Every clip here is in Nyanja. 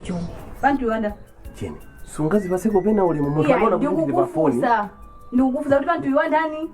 Choncho panti wanda. Jeni, sungazipaseko pena ulemu munthu Iya, amaona kuti ndili pa foni. ndikukufusa, ndikukufusa kuti panti wandani?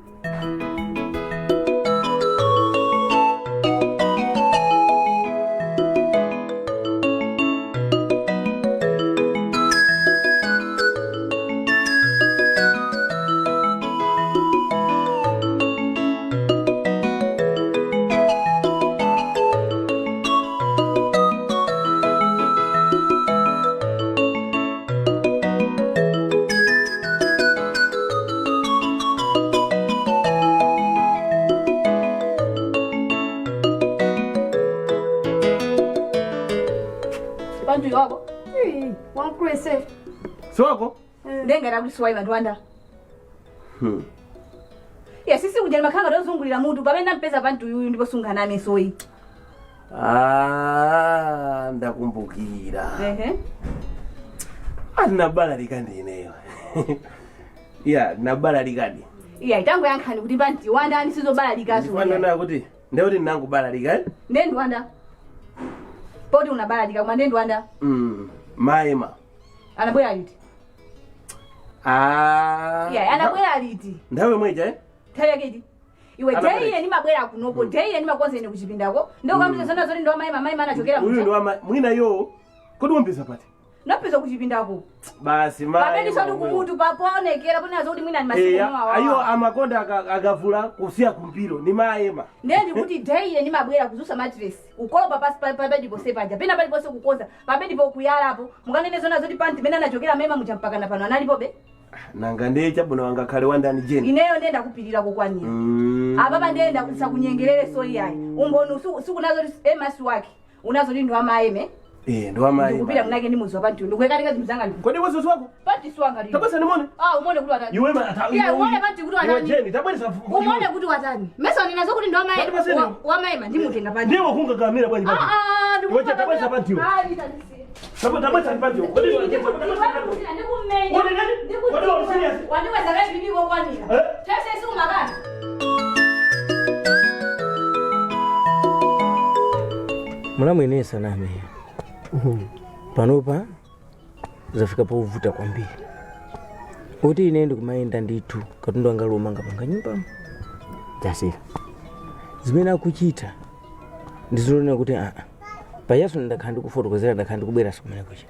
Panti wako. Wankulese. Siwako? Ndengati kuti siwaiva ndiwanda. Ya, sisi kuja makhanga tozungulira mutu pamene ndampeza panti uyuyu ndipo sunganame soyi. Ah, ndakumbukira. Ehe. Andinabalalika ndineyo. Ya, ndinabalalika. Iya, itango yankhani kuti panti wandani, sizobalalikazo. Ndifanana kuti ndekuti ndinangubalalika, eh? Ndiye ndiwanda poti unabalalika, koma ndiye ndiwanda. Maema. Anabwera liti? Ah. Iya, anabwera liti? Nthawi yomweja, eh? Nthawi yakeji iwe. Anabwera Deiye ndimabwera kunoko, deiye ndimakonza ine kuchipindako, ndikukambiza zona zoti ndiwamayima mayima anachokera Uyu ndi muja. wama mwina yo. Kodi wampeza pati? Napeza kuchipindako. Basi pamene maema. soti kumutu papoonekera ponenazo kuti mwina ni masiku Eya, mwawa. ayo amakonda akavula kusiya kumpiro ni maema. Ndiye ndikuti deiye ndimabwera kuzusa matress, kukolopa pasi pabedi pose paja, pena paliponse kukonza pabedi pokuyalapo, mukanene zona zoti panti mene anachokera mayima muja mpakana pano analipobe. Nanga ndiye chabwino wangakhale wandani, Jeni? Ineyo ndiye ndakupirira kokwanira. Apapa ndiye sakunyengerere so iyayi, umboni sikunazo kuti emasi wake unazo kuti ndiwamayeme. Eh, ndi wamaema. Ndikupita munake ndi muzi wa panti, ndikuyekatika zinthu zanga ndi Kodi wewe wako? panti siwanga lino. Tabwesa nimone. Ah, umone kuti watani. Iwe ma ata. Iya, umone panti kuti Iwe watani. Jeni, tabwesa. Umone kuti watani, mesa unenazo kuti ndi Pati paseni. wamayema, ndimutenga panti. Ndiwe kungagamira bwanji panti? Ah, ah. Iwe tabwesa panti iwe. Tabwesa panti iwe. Kodi iwe Kodi nani? Kodi wewe serious? Wandiweza kayi kokwanira. Eh? Chese siumakana. Mulamwenesa name panopa zafika povuta kwambiri kuti ine ndikumayenda ndithu katundu anga lomanga panga nyumbamo. Jasira. Zimene akuchita ndizilonera kuti aa, payaso ndakhala ndikufotokozera, ndakhala ndikubweranso kumene kucha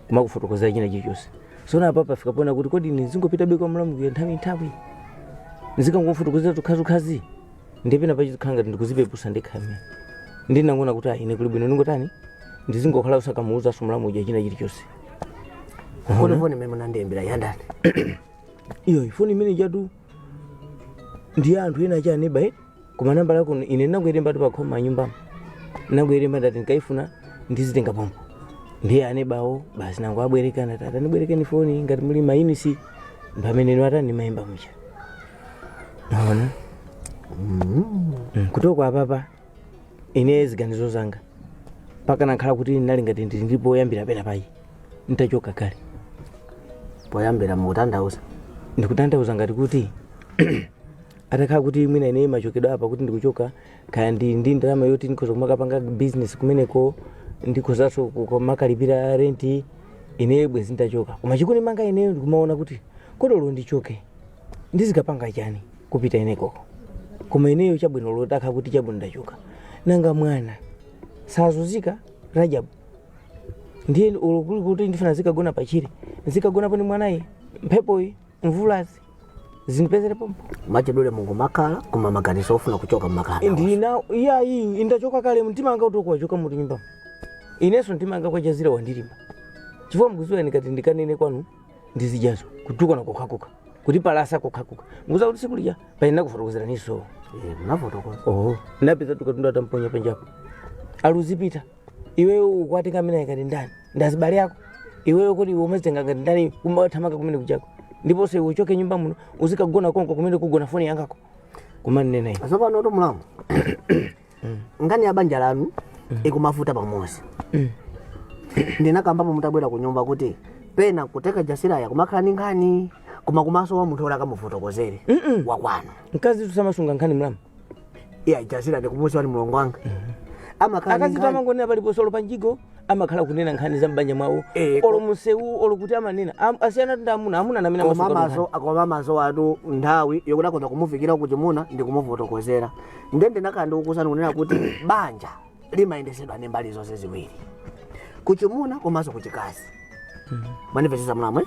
kumakufotokozera china chilichonse. Sona apa pafika pona kuti kodi ndizingopita beko mlamukuya nthawi nthawi ndizikangofotokozera tukhazukhazi, ndipena pachizikhala ngati ndikuzipepusa ndekha. Ndinangona kuti ine kuli bwino ndingotani, ndizingokhala usakamuuzaso mlamuja china chilichonse. Kodi foni imene munandiyimbira yandani? Iyo ifoni imene chatu ndi anthu ena achi aneba, eh? Koma namba lako ine ndinangoyilemba tu pakhoma nyumbamo, ndinangoyilemba, ndati ndikaifuna ndizitenga pompo. Ndiye anebawo basi nango abwerekana, tata ndibwerekeni foni ngati muli mayunisi, pamene inu atani ndimayimba mucha naona. Kutoko apapa ine ziganizo zanga pakanakhala kuti ndinali ngati ndili ndipo poyambira pena payi ntachoka kale. Poyambira mukutanthauza? Ndikutanthauza ngati kuti atakhala kuti mwina ine machokedwe apa kuti ndikuchoka, kaya ndi ndalama yoti ndikhoza kumakapanga business kumeneko, ndikhozanso kumakalipira renti, ine bwezi ndachoka. Koma chikuni manga ineyo ndikumaona kuti kodolo ndichoke ndizikapanga chani kupita inekoko? Koma ineyo chabwino lotakha kuti chabwino ndachoka, nanga mwana sazuzika Rajabu? Ndiye ulo kuli kuti ndifuna zikagona pachire, zikagonapo ndi mwanayi, mphepoyi, mvulazi zindipezere pompo. Machidule mungumakhala koma maganizo ofuna kuchoka mmakhala. Ndina iyayi, indachoka kale, mtima anga utoko wachoka muti nyumbamo. Inenso mtima anga kwachazira wandilimba chifukwa mukuziwa ndikati ndikanene kwanu ndizijazo kutukana kokhakuka kuti palasa kokhakuka, mukuziwa kuti siku lija paina kufotokozeraniso. Munafotokoza. Oh, ndapeza tukatundu atamponya panjapo, aluzipita iweyo ukwatenga amene ngati ndani, ndazibale yako iweyo? Kuti iwe umazitenga ngati ndani kumathamanga kumene kuchako? Ndiponso iwe uchoke nyumba muno, uzikagona konko kumene kugona foni yangako kumanena ine. Tsopano to mulamu, ngani ya banja lanu ikumavuta pamodzi, ndinakambapo mutabwera ku nyumba kuti pena kuteka Jasiraya kumakhala ndi nkhani, koma kumaso wa munthu oti akamufotokozere wakwanu. Mkazi tusamasunga nkhani, mlamu. Iya, Jasira, ndikumuziwa ni mulongo wanga. Amakhala ndi Akazi nkhani. amangonena paliponse, olo panjigo amakhala kunena nkhani za m'banja mwawo. Eh, Olo munsewu, olo kuti amanena. Asiyana ndi amuna, amuna namene Koma amasuka maso, koma maso atu nthawi yokuti akhoza kumufikira kuchimuna ndi kumufotokozera. Ndende ndakhala ndikukusani kunena kuti banja limayendesedwa ndi mbali zonse ziwiri, kuchimuna komanso kuchikazi. Manipesesa mlamwe?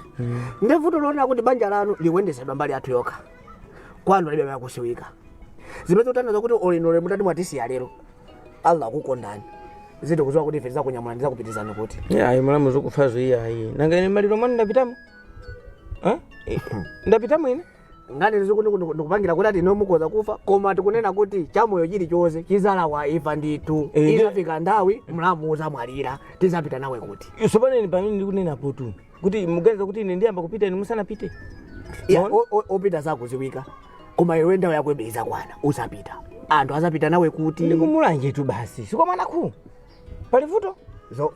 Ndi vuto loonera kuti banja lanu likuyendesedwa mbali yathu yokha, kwanu libe makusiwika, zimene zikutanthauza kuti olinole mutati mwatisiya lero, Allah akukondani, zitikuziwa kuti ife tizakunyamula, ndizakupitizani kuti. Ayi, mulamu, zikufazo iye ayi. Nanga ine maliro mwanu ndapitamo? Eh? Ndapitamo ine? Ngani ndikupangira kuti ati ino mukhoza kufa, koma tikunena kuti chamoyo chilichonse chizalawa imfa ndithu. Izafika nthawi mlamu uzamwalira, tizapita nawe kuti? Tsopano ine pamene ndikunenapo tu kuti muganiza kuti ine ndiyamba kupita ine musanapite? Ya, Maona? opita zakuziwika, koma iwe nthawi yako ibe izakwana, uzapita, anthu azapita nawe kuti? Ndikumulanje tu basi, sikwamwanaku pali vuto. So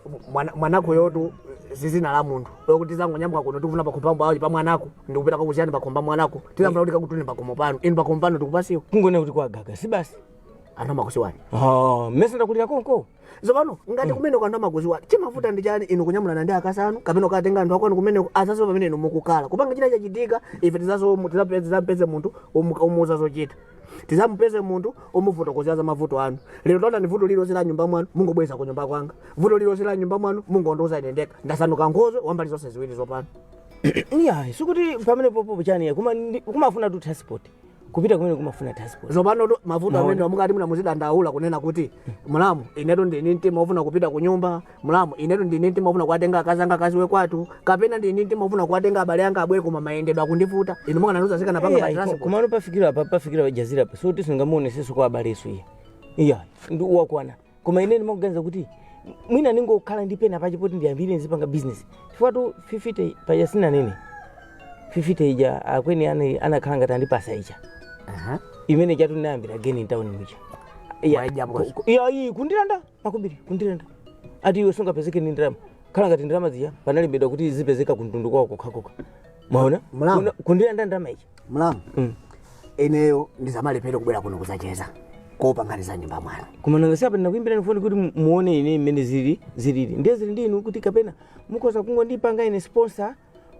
mwanako yotu zizina la munthu lokuti tizangonyamuka kuno, tikufuna pakhomba awo pa mwanako, ndikupita kakuziyani pakhomba mwanako, tizamfuna kuti kakutuni pakhomo panu, inu pakhomo panu tikupasiwa. Kungone kuti kwagaga si basi. Anthu amakusiwani? Oh, mmese ndakulira konko. Tsopano ngati kumene anthu amakuziwani, chimavuta ndi chani inu kunyamulana ndi akasanu kapena ukatenga anthu akwanu kumeneko azasowa pamene inu mukukhala kupanga china chachitika? Ife tizampeze munthu umuuza zochita, tizamupeze munthu umufotokozera za mavuto anu. Lero taona ni vuto lililonse la nyumba mwanu mungobweza ku nyumba kwanga, vuto lililonse la nyumba mwanu mungondiuza ine ndekha. Ndasanduka nkhozo wambali zonse ziwiri zopano. Iya, sikuti pamene popo chani, koma kumafuna tu transport kupita kumene, kumafuna transport. Zopano to mavuto Maona. amene mukati muna muzidandaula kunena kuti, mulamu, inetu ndini mtima ufuna kupita ku nyumba, mulamu, inetu ndini mtima ufuna kuwatenga akazi anga akaziwe kwathu, kapena ndini mtima ufuna kuwatenga abale anga abwere, koma mayendedwe akundivuta, inu mukanandiuza zikanapanga Iya, pa transport. Komano pafikira pa pafikira jazira pa so tisingamuoneseso kwa abaleso. Iya, iya, ndi wakwana, koma ine ndimakuganiza kuti mwina ningokhala ndi pena pache poti ndiyambire nzipanga business, chifukwa tu 50 paja sinanene 50 ija akweni anakhala ngati andipasa ija. Imene chatu ndinayambira again in town muja. Iya, Waija bkozi. Iya, iyi kundilanda makubiri, kundilanda ati iwe sungapezeke ndi ndalama, khala ngati ndalama zija panalembedwa kuti zipezeka kumtundu kwawo kokhakoka, mwaona? Mlamu. Kundilanda ndalama ija. Mlamu, ineyo ndizamalephere kubwera kuno kuzacheza kopa nkhani za nyumba mwanu. Koma nanga sapa ndinakuimbirani foni kuti muone ine mmene zili zilili, ndiye zili ndi inu kuti kapena mukhoza kungondipanga ine sponsor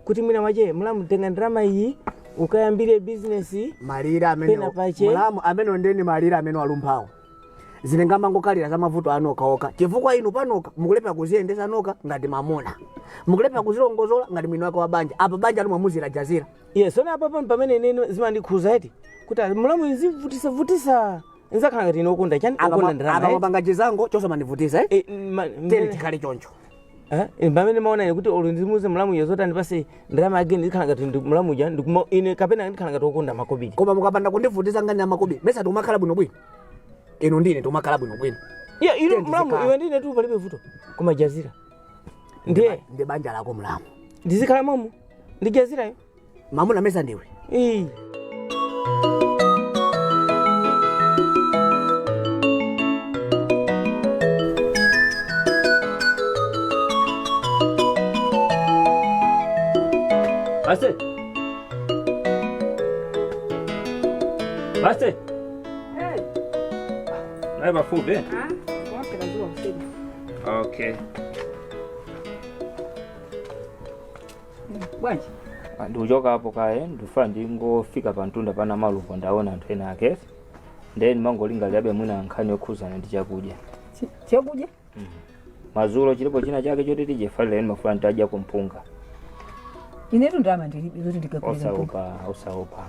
kuti mwina mwache, mlamu, tenga ndalama iyi ukayambire business. Malire amene Pena pache. Mulamu, amene ndeni malire amene walumphawo, zilingamangokalira za mavuto anu okhaokha, chifukwa inu panoka mukulephera kuziyendesa noka ngati mamuna, mukulephera kuzilongozola ngati mwini wake wa banja. Apa banja limwamuzira jazira. Yes, sona apa pamene ine zimandikhuza eti kuti mulamu nzivutisa vutisa, nzakhala ngati ine okonda chani, okonda ndalama. Apa Eti. mwapanga chizango chosamandivutisa, eh? Eh, Tere tikhale choncho. Eh, pamene maona ine kuti olo ndimuze mulamu iyo zoti andipase ndalama again, ndikhala ngati ndi mulamu uja ndikuma ine kapena ndikhala ngati okonda makobiri. Koma mukapanda kundivutisa ngani amakobi, mesa tikumakhala bwinobwino? Inu ndine tikumakhala bwinobwino. Iya, ino Tiyeni mulamu, tizikhala. iwe ndine tu palibe vuto, koma jazira ndiye Ndi banja lako, mulamu. Ndizikhala momo ndi jazirayo. Mamuna mesa ndiwe? Ii. Basi. Basi. Naye pafupi, eh? Okay. Bwanji? Ndikuchoka apo kaye, ndifuna ndingofika pantunda pana malupo, ndaona anthu ena ake, then mangolingalirabe mwina nkhani yokhuzana ndi chakudya. Chakudya? Madzulo chilipo china chake choti tijefanira, eni mafuna ntadya kumpunga. Inetu ndalama ndilibe zoti ndikagulira mpunga. Osaopa, osaopa.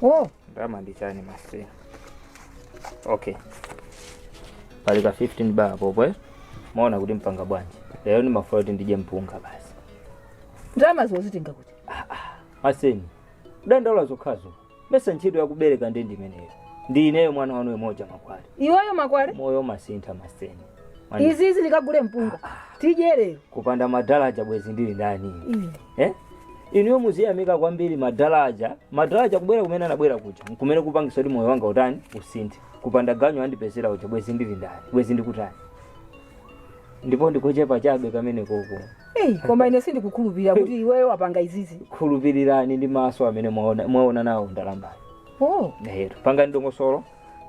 Oh. Ndalama ndi chani masi? Okay, pali ka 15 bar popo, eh? Maona kuti mpanga bwanji? Lero ndimafuna kuti ndidye mpunga basi. Ndalama zozitenga kuti? Maseni, dandaula zokhazo, mesa ntchito yakubereka ndi ndimeneyo, ndi ineyo mwana wanu emoja Makwale. Iweyo Makwale? Moyo masintha, maseni. Izizi ndikagule mpunga tidye lero? Kupanda madalaja bwezi ndili ndani, eh? Inuyo muziyamika kwambiri madalaja. Madalaja kubwera kumene anabwera kuja kumene kupangisa kuti moyo wanga utani, usinthe. Kupanda ganyo andipezera uja, bwezi ndili ndani? Bwezi ndikutani? Ndipo ndikochepa chabe kamene koko. Ei, koma ine sindikukhulupirira kuti iweyo wapanga izizi. Khulupirirani ndi maso amene mwaona, mwaona nawo ndalambayo. Oh. Ero pangani dongosolo.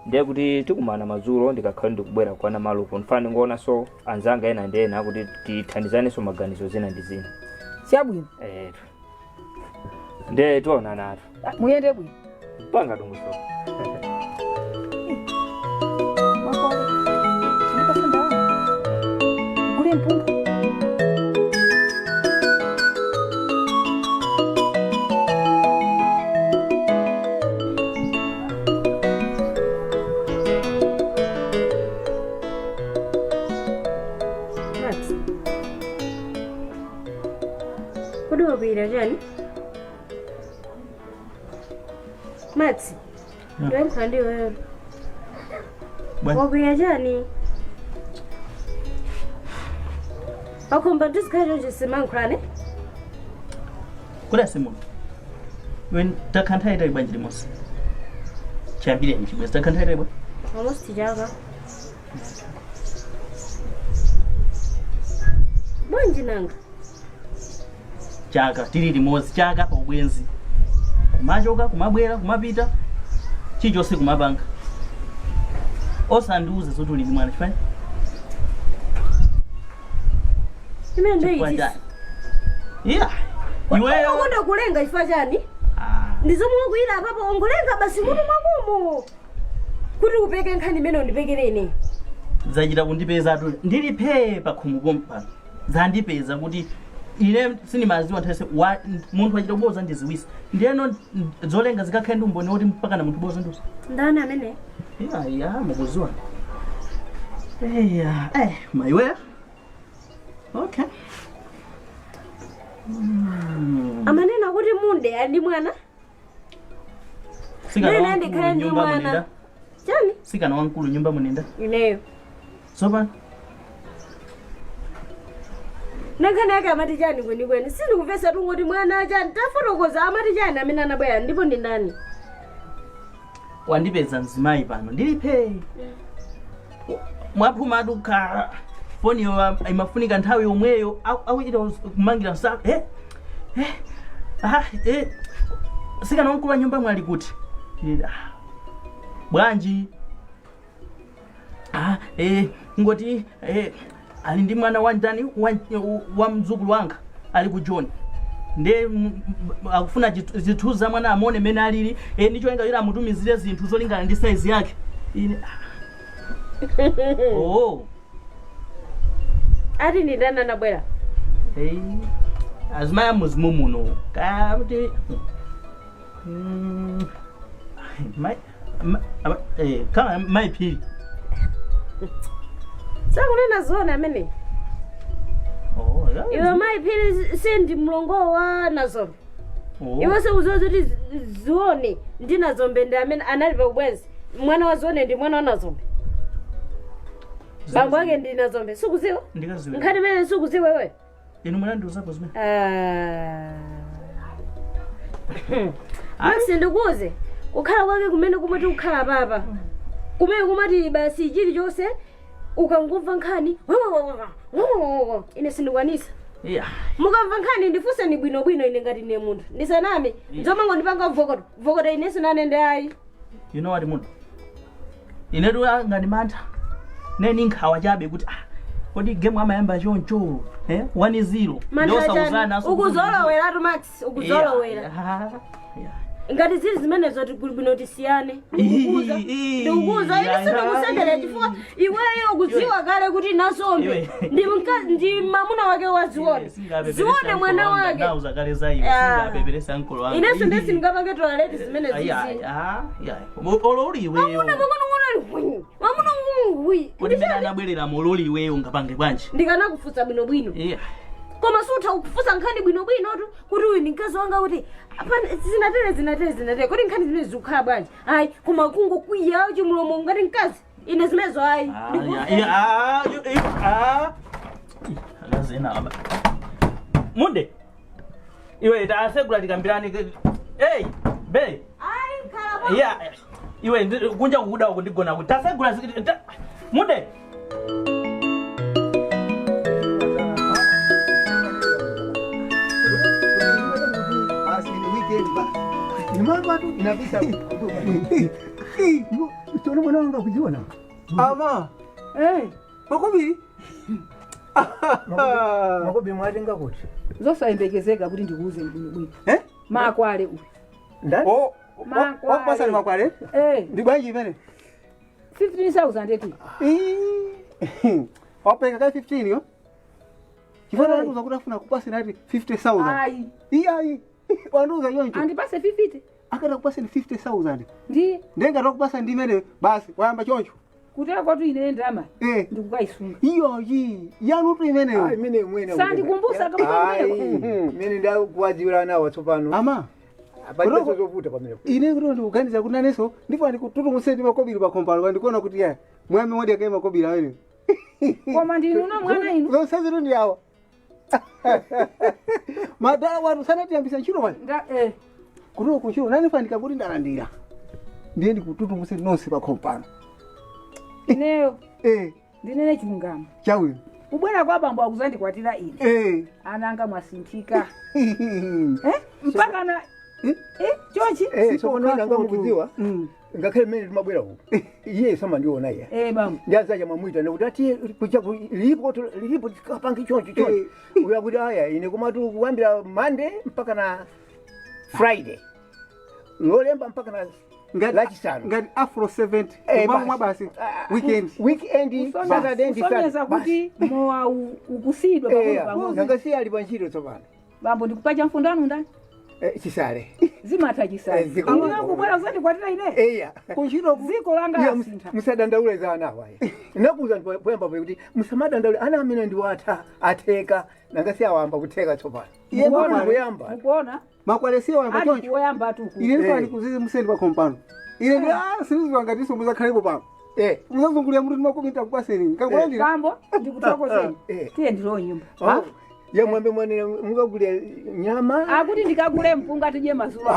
Ndiye kuti tikumana madzulo, ndikakhala ndikubwera kwana maluko, ndifana ndingoonanso anzanga ena ndi ena kuti tithandizanenso maganizo zina ndi zina. Chabwino. Etu, ndiye tionanatu. Muyende bwino. Panga dongosolo. Makolo, ndipasa ndalama gule mpunga. Max. Kodi wakwiyira chani? Max. Ndiyankhula ndi iweyo. Bwana. Wakwiya chani? Pakhomba ndizikhala chonje simankhulane? Kodi asimuno iwe, takhala nthawi itali bwanji limodzi? Chiyambireni chibwezi, takhala nthawi itali bwa? Almost chaka. Bwanji nanga? Chaka tili limodzi, chaka pa ubwenzi, kumachoka, kumabwera, kumapita, chilichonse kumapanga, osandiuza zoti uli ndi mwana, chifani? Imene Chifukwa ndoyitisa. chani? Iya, iweyo. Ukonda kulenga chifukwa chani? Ah, Ndizomwe wakwiyira apapo, ongolenga basi mutu mwakomo. Kuti upeke nkhani imene undipekere ine. Zachita kundipeza tu, ndili phee pa khomo pompano, zandipeza kuti ine sindimaziwa. Nthawi wa munthu achita kuboza ndiziwisa, ndiyeno zolenga zikakhale ndi umboni woti mpaka na munthu boza ndiusa. Ndani amene? Iya, iya, mukuziwa. Iya, maiweya, okay. Amanena kuti munde ali ndi mwana. Sikana Nene wamkulu ndikhale ndi nyumba mwana. munenda. Chani? Sikana wamkulu nyumba munenda. Ineyo. Tsopano. Nankhani yake amati chani kwenikweni? Sindikupesa, tungoti mwana chani, tafotokoza, amati chani amene anabwera, ndipo ndi ndani? Wandipeza mzimayi pano ndilipe mwaphuma kha foniyo imafunika nthawi yomweyo, akuchita kumangira sa ah, sikana wamkulu wa nyumba mwali kuti? Ah, bwanji? Ah, ngoti ali ndi mwana wa ndani, wa mdzukulu wanga ali ku John, nde akufuna zithunzi za mwana amone mene alili, ndichoyenga kuti amutumizire zinthu zolingana ndi saizi yake. Ine oh. Ati ndi ndani anabwera? Hey, azimayi amuzimu muno kakuti kama mayi Phiri. Sakunena zona amene. Oh, yeah. Iwe, mayi Phiri si ndi mlongo wa Nazombe? Oh. Iwe sikuziwa kuti Zione ndi Nazombe ndi amene anali pa ubwenzi? Mwana wa Zione ndi mwana wa Nazombe, bambo ake ndi Nazombe, sikuziwa? Ndikaziwa. Nkhani imene sikuziwa iwe. Inu munandiuzapo zimene? Ah. Max, ndikuuze, kukhala kwake kumene kumati kukhala papa kumene kumati basi chilichonse ukangomva nkhani ine sindikwanisa. Mukamva nkhani ndifunseni bwinobwino. Ine ngati ine munthu ndisaname, nzomango ndipanga vokoto vokoto, ine sinanende ayi. You know what, munthu inetu ngati mantha neni nkhawa chabe kuti ah, kodi game amayamba choncho, 1-0? Mantha chani? Ukuzoloweratu Max, ukuzolowera. Ngati zili zimenezo kuli bwino tisiyane. Ndikukuza, ndikukuza, ine sindikusenderera chifukwa iweyo ukudziwa kale kuti Nazombe Iwe. ndi mamuna wake wa Zione. Zione mwana wake. Ndauza kale za iwe. Ah. Singapeperesa mkolo wanga. Inenso ndesi ndingapange tolerate zimene zizi. Olo uli iweyo. Mamuna mang'onong'ono ali hwi, mamuna ng'ung'wi. Kodi mene anabwerera olo uli iweyo ungapange bwanji? Ndikanakufunsa bwinobwino. Koma sutha kufunsa nkhani bwinobwinotu kuti uyu ndi mkazi wanga, kuti apana zinatere zinatere zinatere, kodi nkhani zimene zikukhala bwanji? Ayi, koma kungokwiya chimulomo ngati mkazi, ine zimenezo ayi. Akazena aba munde iwe, tasegula tikambirani. Hey, be. Ayi, khala. Yeah, iwe, kunja kukuda uku, ndigona kuti tasegula munde. Basi ni weekend basi. Ni mambo tu inapita. Tsono mwana wanga kudziona. Ama. Eh, Makobiri. Makobi mwatenga kuti. Zosayembekezeka kuti ndikuuze bwinobwino. Eh? Makwale uyu. Ndani? Oh, Makwale. wakupasani makwale? Eh, Ndi bwanji imene? 15,000 eti. Ii. Wapeka kai 15 yo? Chifana wandiuza kuti afuna kupasani ati 50,000. Ayi, Iyayi. Wandiuza choncho. andipase 50. Akada kupasani 50,000. Ndiye Ndenga takupasa ndi imene basi wayamba choncho. kutera kwatu ine ndama Eh. ndikukayisunga. Iyoyi yanutu imeneyo. Ah, imene mwene. Sandikumbusa kama Ayi, kumene. imene ndakuwadziwira nawo tsopano. Ama. Palibe zovuta pamenepo. Ine kuti ndikuganiza kuti naneso ndipo ndikututumutseni ndi makobiri pakhompano pandikuona kuti ya mwami wodi akaye makobiri amene. Koma ndinu no mwana inu. Zonse zitu ndi awa. Madala watu sanatiyambisa ntchito pano. Nda eh. Kuti kuntchito nane fanika kuti ndalandira. Ndiye ndikututumutseni nonse pakhompano. Ineyo Eh, ndinene chilungamo. chawino. Kubwera kwa bambo akuzandikwatira ine. Eh. Ananga mwasinthika. Eh? Mpaka na Eh? eh chonchi? Eh, tsopano nanga mukudziwa. Mm. Ngakhale mmene timabwera uku. Iye samandiona iye. Eh bambo. Ndiazacha mamwita nekuti ati kucha lilipo lilipo tikapange choncho choncho. Uya kuti aya ine komatu kuyambira Monday mpaka na Friday. Lolemba mpaka na Lachisanu. Ngati Afro 70. Eh, Kumamwa basi. Weekend. Weekend Saturday ndi Kusonyeza Sunday. kuti mowa ukusidwa Eh, pang'ono pang'ono. nanga siye ali pa ntchito tsopano. Bambo ndikupacha mfundo anu ndani? Eh, chisale. Zimatha chisale. Eh, ziko. Ine kubwera kuzandikwatira ine. Eya. Kuntchito Ziko langa Iya, lasintha. musadandaule za ana awa. Nakuza poyamba kuti musamadandaule ana amene ndiwatha atheka nanga siye awamba kutheka tsopano. Iye Mukuona makwale. kuyamba. Mukuona? Makwale siye wayamba Ali choncho. kuwoyamba tuku. Ine ndifana Eh. ndikuzizimuseni pakhompano. Ine ndi ah sinizwa ngati muzakhalepo pano. Eh. Muzazungulira muti makumi takupaseni. Nkakulandira. Bambo ndikuthokozeni. Eh. Tiye ndilowe nyumba. Oh, ya mwambe mwane mukagulira nyama. Akuti ndikagule mpunga tidye madzulo.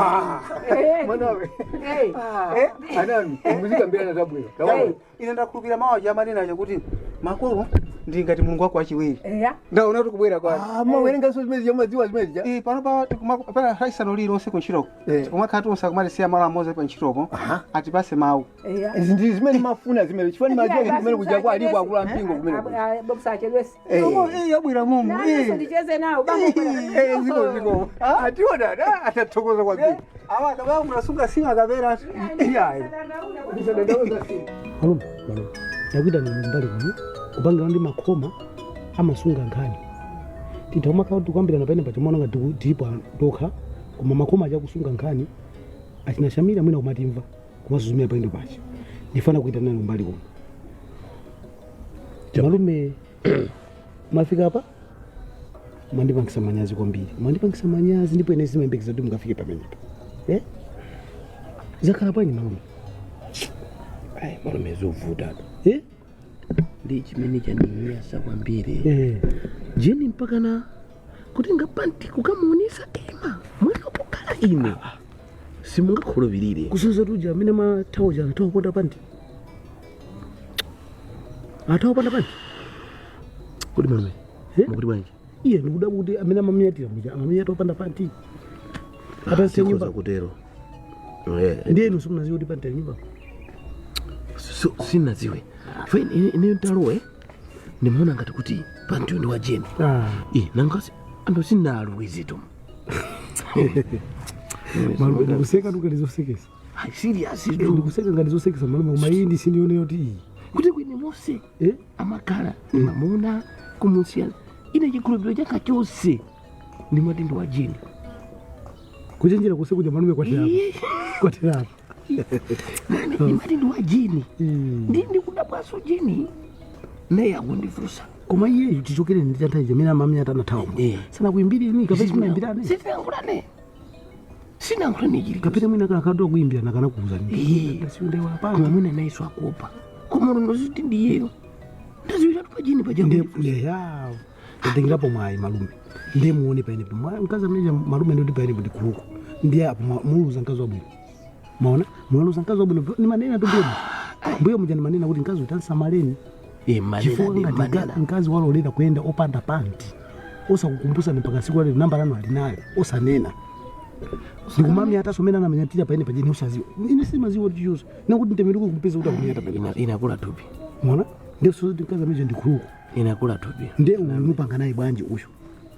Eh. Mwanawe. Eh. Eh, anani muzikambirana zabwino. Eh, ine ndakhulupirira mawu aja amanena aja kuti makolo ndi ngati mulungu wako wachiwiri. Eya. Ndaona kuti kubwera kwake. Ah, mawerenganso zimene zamadziwa zimene zija. Eh, pano pa pana lachisanu lililonse kuntchitoko. Eh. Tikumakhala tonse akumatisiya malo amodzi pa ntchitopo. Aha. Atipase mawu. Eya. Izi ndi zimene mafuna zimene chifani madziwa kuti kumene kuja kwa alipo akulu ampingo kumene kuja. Bobsachedwesi. Eh. Oh, eh, yabwera mumu. Nanso Eh. ndicheze nawo bambo. Eh, ziko ziko. Ationa da atathokoza kwambiri. Awa akabaya murasunga simu akabera. Iyayi. Musadandaule simu. Malume, malume. Ndakuita ni mbali kuno kupangira ndi makhoma amasunga nkhani. Tintha kumakhala tikuyambirana pene paja mwana ngati tilipo tokha koma makhoma aja kusunga nkhani achina Shamira mwina kumatimva kumasuzumira pendo paja. Ndifana kuita nanu mbali kuno. Malume mwafika apa mwandipangisa manyazi kwambiri, mwandipangisa manyazi ndipo ine simayembekeza kuti mungafike pamenepa. Eh? Zakhala bwanji malume? Ayi, malume zovuta Eh? ndi chimene chandinyasa kwambiri. Eh. Jeni mpakana kutenga panti kukamuonesa ema mwana pokhala ine simungakhulupirire. Kusoza tuja amene mathawa athawa ponda panti, athawa ponda panti. Kuti malume Eh? mukuti bwanji? Iye ndikudabwa kuti amene amamiyatira muja amamiyata opanda panti atasiya Sikhoza nyumba. kutero. Eh, Ndiye inu simunaziwe kuti panti ali nyumba? Sinadziwe fa ineyo ntalowe ndimaona ngati kuti pantiyo ndi wa Jeni. Eh, nangasi anthu sinaluwizitu. Malume ndikuseka tu ngati zosekesa. Ayi, serious Eh, tu. ndikuseka ngati zosekesa malume, koma iyi ndi sindioneyo kuti iyi. Kuti kwine monse Eh? amakhala ndimamuona kumusiyana ine chikhulupiriro changa chonse ndimati ndi wa Jeni. Kuchenjera kuse kuja malume kwaterapo kwaterapo. Ndimati ndi wa Jeni ndi ndikudabwaso Jeni naye akundifunsa. Koma iyeyu tichokere ndi chanthawi chimene amamiyata anathawa Eh. sanakuimbireni kapena simunayimbirane? Sitinayankhulane, sinayankhulane chili Kapena mwina kakadwa kuimbirana kana kuuzani. Eh. Ndasiundewa koma pano. mwina nayeso akuopa koma ndoziti ndiyeyo ndaziwiratu pa Jeni paja. Ndeya ndengerapo mwayi malume, ndiye muone paenepo mkazi amene malume ndikuti paenepo ndi khuluku ndiye apo muluza mkazi wabwino maona mwaluza mkazi wabwino ni manena tu mbuyo mbuyo muja ni manena kuti mkazi utansamaleni chifukwa ngati mkazi walolera kuyenda opanda panti osakukumbusani mpaka siku lalero namba lanu alinayo osanena. Ndikumamyata somene anamanyatira paene paja ine usaziwa. Ine simaziwa kuti chiyonso. Nakuti ntembenuke kumpeza kuti akumyata paene paja. Inakula thupi. Mwana ndiye kuti mkazi amene ndikhuluku. Inakula thupi. Ndiye uyu mupanga naye bwanji uyu.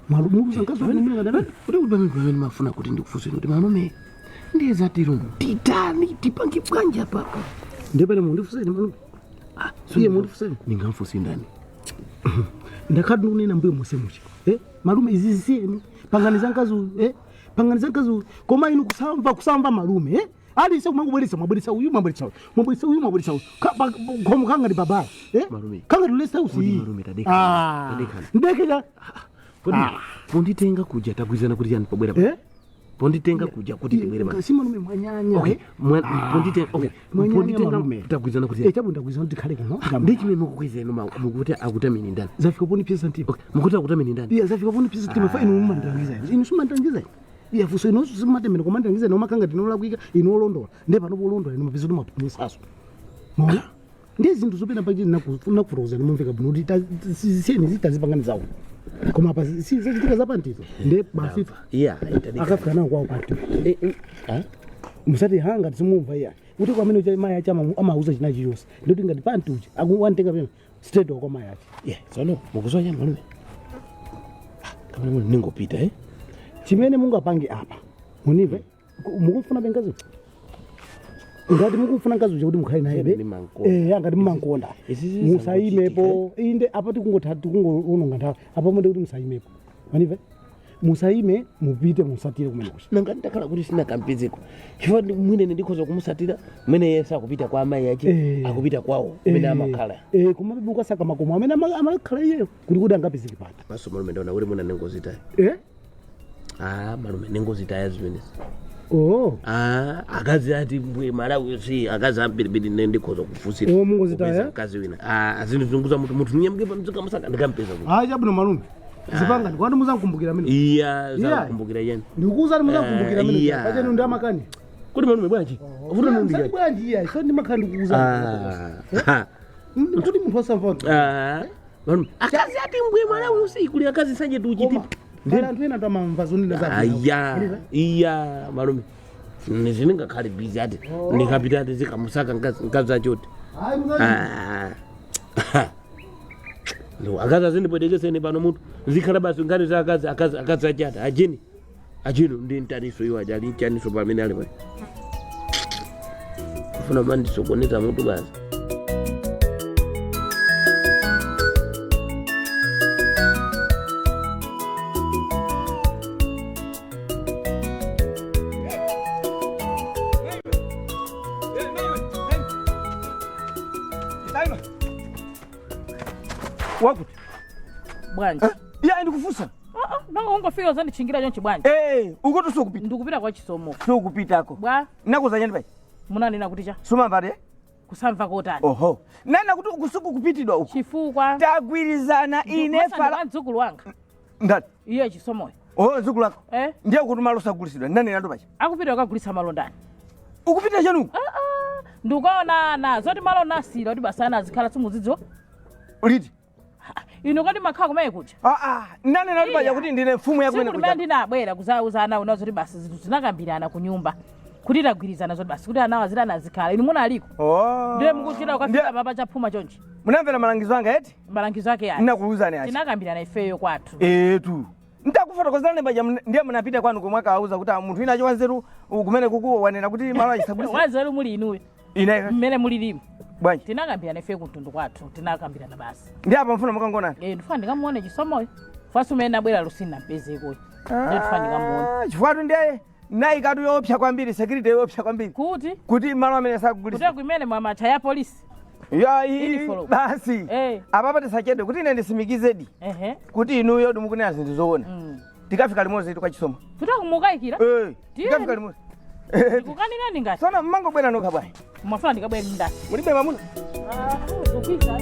Mwaluza mkazi wanu mimi ngada. Kuti kuti pamene pamene mafuna kuti ndikufunseni kuti malume ndiye zatero titani tipange bwanji apapa. Ndiye pene mundifunseni malume. Ah, Iye mundifunseni. Ningamfunse ndani? Ndakhala ndikunena mbuye mose mucha. Eh? Malume izi zisiyeni. Panganiza mkazi uyu, eh? Panganiza mkazi uyu. Koma inu kusamva kusamva malume, eh? Alise kumangubweretsa mwabweretsa uyu mwabweretsa uyu. Mwabweretsa uyu mwabweretsa uyu. Khomo kanga ndi babala. Eh? Malume. Kanga ndilesa usi. Kodi malume tadekana. Ah. Tadekana. Ndekeka. Kodi ponditenga kuja tagwizana kuti chani pabwera pa. Eh? Ponditenga kuja kuti tibwere pa. Si malume mwanyanya. Okay, eh? ponditenga okay. Mwanyanya Ponditenga malume. tagwizana kuti Eh, chabu ndagwizana kuti tikhale kuno. ndi chimene mukukweza inu mukuti akutamini ndani. Zafika poni pesa ntima. Okay, mukuti akutamini ndani. Iya zafika poni pesa ntima fa inu mumandilangiza inu. Inu simandilangiza inu. Iya fuso inu simatemera kumandilangiza inu makanga ndinolakwika inu olondola. Ndiye pano polondola inu mapeza kuti mapumusaso. Mwaona? Ndiye zinthu zopena pachi nakufotokoza nimumveka bwino kuti siyeni zitazipangani zawo. Koma apa si zachitika zapantizo. Ndiye basi Iya, tadekana. akafika nawo kwawo panti. Eh, eh, ah? Musati hanga tisimumva iya. Kuti kwamene ucha mayi achi amauza china chiyonse. Ndikuti ngati panti ucha akuwantenga pena straight kwa mayi achi. Yeah, tsono mukuzonya malume. Ah, kamene muli ningopita eh? Chimene mungapange apa munive mukufuna bengazi ngati mukufuna nkazi uja kuti mukhale naye be Ndimankonda. eh ngati mumankonda Izi musaimepo inde apa tikungotha tikungoononga nthawi apa munde kuti musaimepo manive musaime mupite musatire kumene kucha Nanga ndakhala kuti sinakamupezeko. Chifukwa mwine ndikhoza kumusatira mwene iye sakupita kwa amayi ache Eh. akupita kwawo kumene amakhala. eh koma mukasaka makomo amene amakhala iyeyo kuti kuti angapezeke pati Maso malume ndaona kuti muna nengozitaya. eh Ah, malume nengozitaya zimenezi. oh Ah, akazi ati mbwe Malawi si akazi ambiribiri ne ndikhoza kufusira. Oh, mungozitaya? Kupeza mkazi wina. Ah, azindizunguza munthu munthu nyamuke pa mdzika musaka ndikampeza kuti. hayi chabwino malume zipanga ndikwati muzankumbukira amene Iya, Iya. zakumbukira yeni. ndikukuwuzani muzankumbukira amene Iya. pachenu ndi amakani Kuti malume bwanji? Vuto Musati ndi bwanji iya so ndimakhala ndikukuwuzani Ah. kuti munthu asamva Ah. Malume, akazi ati mbwe Malawi usi kuli akazi sanje tuchiti. pala anthu ena tamamva zonena za Aya, iya malume. Ndizingakhale busy ati ndikapita ati zikamusaka nkazi achoti. Ah. No, akazi azindipwetekeseni pano munthu nzikhala basi nkhani za akazi akazi akazi achati ajini ajini ndi mtaniso iwo aja ali mtaniso pamene ali pa kufuna mandisokoneza mutu basi. Wakuti Bwanji. iya ndikufunsa. Nanga ungofika uzandichingira chonchi bwanji. Eh, ukuti sukupita. Ndikupita kwa Chisomo. Sukupitako. Bwa Nakuzanyani pai. munanena kuti cha Sumamvate? kusamva kotani. Oho. Nana kuti ukusuku kupitidwa uku. Chifukwa Tagwirizana ine fala. mdzukulu wanga. Ngati. Iye Chisomoyo. Oh, mdzukulu wako. Eh? Ndiye kuti malo sagulisidwa. Nani nando pacha. Akupita kukagulitsa malondani. Ukupita chanuku. Ndikukaonana zoti malo nasira kuti basi ana azikhala simuzidziwa. Uliti. Inu kodi makhala kumene kuja. Ah ah. Nani nando pacha kuti ndine mfumu ya kumene Tsiku limene kuja. ndinabwera kuzauza ana una zoti basi zinthu zinakambirana ku nyumba. Kuti tagwirizana zoti basi kuti anawo aziti anazikhala. Inu munaliko. Oh. Ndiye mukuchita ukafika papa chaphuma chonchi. Munamvera malangizo anga eti? Malangizo ake yani. Ndinakuwuzani achi. Tinakambirana ifeyo kwathu. Etu. Ntakufotokozerani paja ndiye munapita kwanu komwe akauza kuti ah, munthu ina wanzeru kumene kuku wanena kuti malo achisagulisa. Wanzeru muli inuyo. Ine Mmene mulilimu. bwanji. Tinakambirana ifeyo kumtundu kwathu. Tinakambirana basi. Ndiye apa mfuna mukangonani. Eh, ndifuna ndikamuone Chisomoyo. Fasi umene nabwera lusina mpezeko. Ndiye ndifuna ndikamuone. Ah, chifukwa tu ndiye nayikatu yoopsa kwambiri security yoopsa kwambiri Kuti kuti malo amene sakugulisa kuti kumene mwamacha ya polisi. ya Uniform. basi Eh. apapa tisachedwe kuti ine ndisimikizedi Ehe. kuti inuyo mukunena zinthu zoona tikafika limodzi kwa Chisomo Kuti kumukayikira. Eh, Tiyeni. tikafika limodzi Ndikukanirani ngati. tsono mmangobwera nokha bwanji Mwafuna ndikabwere ndani. mulibe mamuna Ah, ukuyisa.